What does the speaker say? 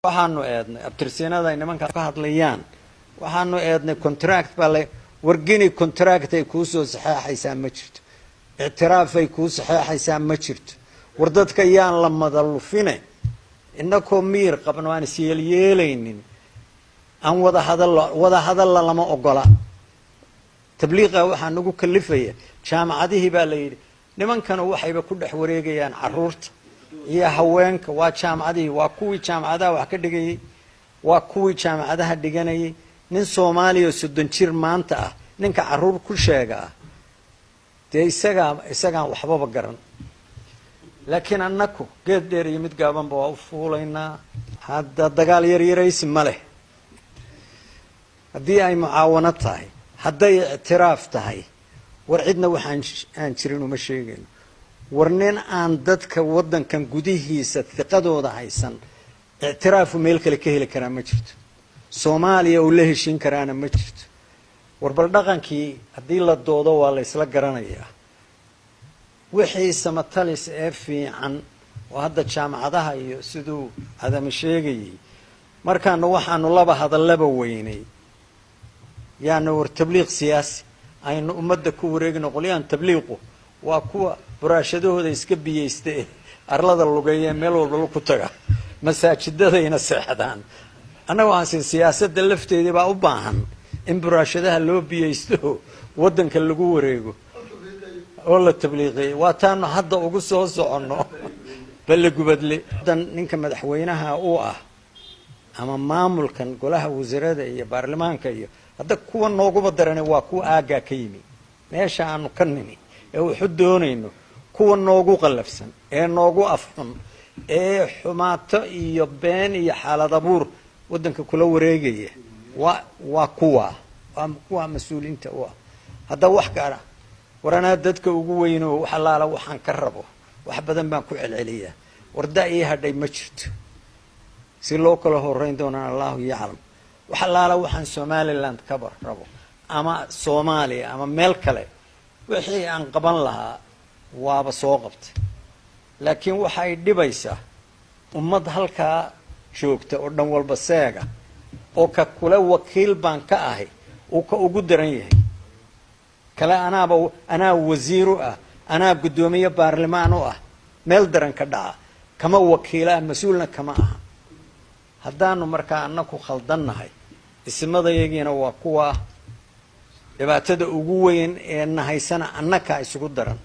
Waxaanu eednay abtirsiinada ay nimankaa ka hadlayaan. Waxaanu eednay contract baa la wargini. Contract ay kuu soo saxeexaysaa ma jirto, ictiraafay kuu saxeexaysaa ma jirto. War dadka yaan la madalufine, inakoo miyir qabno, aan isyeelyeelaynin, aan wada hadallo. Wada hadalla lama ogola. Tabliiqa waxaa nagu kalifaya jaamacadihii baa la yidhi nimankanu waxayba ku dhex wareegayaan caruurta iyo haweenka. Waa jaamacadihii, waa kuwii jaamacadaha wax ka dhigayay, waa kuwii jaamacadaha dhiganayay. Nin Soomaaliya oo 30 jir maanta ah, ninka caruur ku sheega ah, dee isagaan waxbaba garan. Laakiin annaku geed dheer iyo mid gaabanba waa u fuulaynaa. Hadda dagaal yaryaraysi ma leh. Haddii ay mucaawano tahay, hadday ictiraaf tahay, war cidna waxaan aan jirin uma sheegayno. War nin aan dadka waddankan gudihiisa hiqadooda haysan, ictiraafu meel kale ka heli karaa ma jirto, Soomaaliya uu la heshiin karaana ma jirto. War bal dhaqankii haddii la doodo waa la ysla garanayaa. Wixii samatalis ee fiican oo hadda jaamacadaha iyo siduu Adama sheegayay, markaanu waxaanu laba hadallaba weynay, yaana war tabliiq siyaasi aynu ummadda ku wareegno. Qolyahan tabliiqu waa kuwa buraashadahooda iska biyeysta ee arlada lugeeya, meel walba ku taga, masaajidadayna seexdaan. Annaga waxaan siyaasadda lafteedii baa u baahan in buraashadaha loo biyeysto, waddanka lagu wareego oo la tabliiqiyey. Waa taanu hadda ugu soo soconno Ballegubadle. Dan ninka madaxweynaha u ah ama maamulkan golaha wasiirada iyo baarlamaanka iyo hadda kuwa nooguba darana waa kuwa aaggaa ka yimi, meesha aanu ka nimi ee waxu doonayno, kuwa noogu qallafsan ee noogu afxun ee xumaato iyo been iyo xaalad abuur waddanka kula wareegaya waa kuwa mas-uuliyiinta u ah. Hadda wax gaara, war anaa dadka ugu weyno, wax allaala waxaan ka rabo wax badan baan ku celceliyaa. Warda ii hadhay ma jirto, si loo kala horeyn doonaan Allahu yaclam. Wax allaala waxaan Somaliland kaba rabo ama Soomaaliya ama meel kale, wixii aan qaban lahaa waaba soo qabtay. Laakiin waxay dhibaysaa ummad halkaa joogta oo dhan walba seega oo ka kule wakiil baan ka ahay uu ka ugu daran yahay kale. Anaaba anaa wasiir u ah, anaa guddoomiye baarlamaan u ah, meel daran ka dhaca kama wakiila ah, mas-uulna kama aha. Haddaanu markaa annaku khaldannahay, ismadayagiina waa kuwa dhibaatada ugu weyn ee nahaysana annakaa isugu daran.